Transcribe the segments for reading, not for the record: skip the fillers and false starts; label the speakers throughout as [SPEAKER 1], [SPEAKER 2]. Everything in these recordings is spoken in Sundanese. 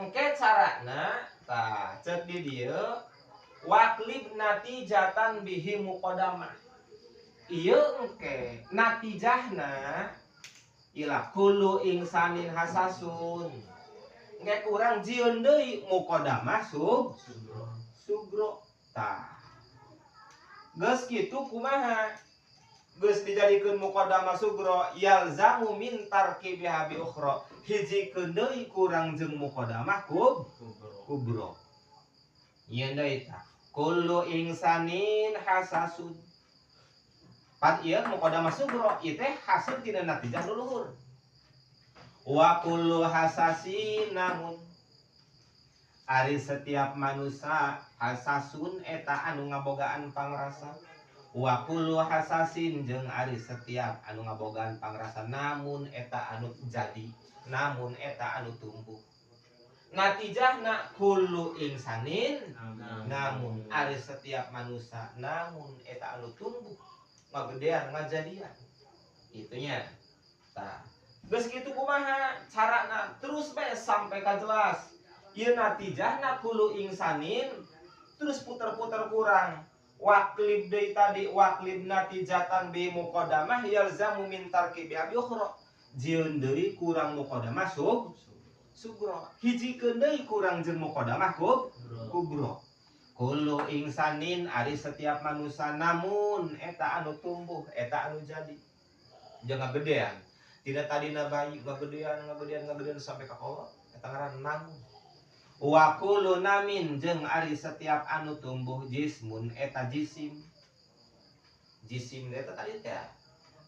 [SPEAKER 1] Engke carana tah cek di dieu, waqlib natijatan bihi muqaddamah. Ieu engke natijahna ila kullu insanin hasasun. Engke kurang jieun deui muqaddamah sugro. Tah. Geus kitu kumaha? Geus dijadikeun muqaddamah sugro, yalzamu min tarkibiha bi ukhra. Hijikeun deui kurang jeung muqaddamah kubro. Ieu deui tah. Kullu insanin hasasun. Pan ieu muqaddamah sugro ieu teh hasil tina natijah luluhur. Wa kullu hasasin namun, ari setiap manusia, hasasun eta anu ngabogaan pangrasa. Wa kullu hasasin jeung ari setiap anu ngabogaan pangrasa, namun eta anu jadi, namun eta anu tumbuh. Natijahna kullu insanin namun, ari setiap manusia, namun eta anu tumbuh, ngagedean, ngajadian itunya. Tah, geus kitu kumaha carana? Terus bae sampai ka jelas ieu natijahna kullu insanin. Terus puter-puter kurang, waqlib deui tadi, waqlib natijatan bi muqaddamah yalzamu min tarkibi bi ukhra. Jieun deui kurang muqaddamah sugro, hijikeun deui kurang jeung muqaddamah kubro. Kullu insanin ari setiap manusia, namun eta anu tumbuh, eta anu jadi, jangan gedean tidak tadina bayi, ngagedean, ngagedean, ngagedean sampai ka kolot, eta ngaran namun. Wa kullu namin jeung ari setiap anu tumbuh, jismun eta jisim. Jisim eta tadi teh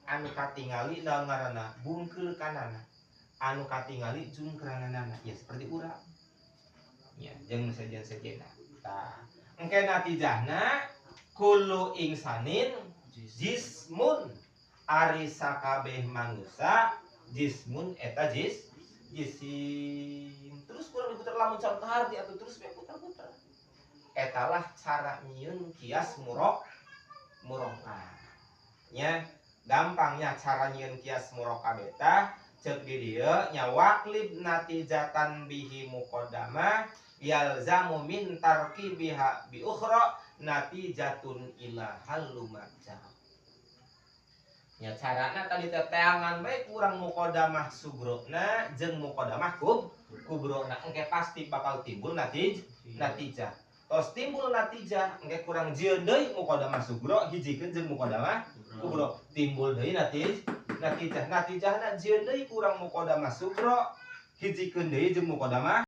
[SPEAKER 1] anu katingali, naon ngaranna, bungkeul kanana, anu katingali jungkranganana ya, seperti urang ya jeung sejen-sejena. Tah, engke natijahna kullu insanin jismun, ari sakabeh manusia, jismun eta jisim. Terus kurang diputer, lamun can kaharti atuh terus we puter-puter. Etalah cara nyieun kias murokab nya. Gampangnya cara nyieun kias murokab eta cek di dieu nya, waqlib natijatan bihi muqaddamah yalzamu min tarkibiha bi ukhra natijatun ila halumajah. Nya, carana tadi teh teangan bae kurang muqaddamah sugrona jeung muqaddamah kubrona, engke pasti bakal timbul natijah. Tos timbul natijah, engke kurang jieun deui muqaddamah sugro hijikeun jeung muqaddamah kubro, timbul deui natijah. Natijahna jieun deui kurang muqaddamah sugro hijikeun deui jeung muqaddamah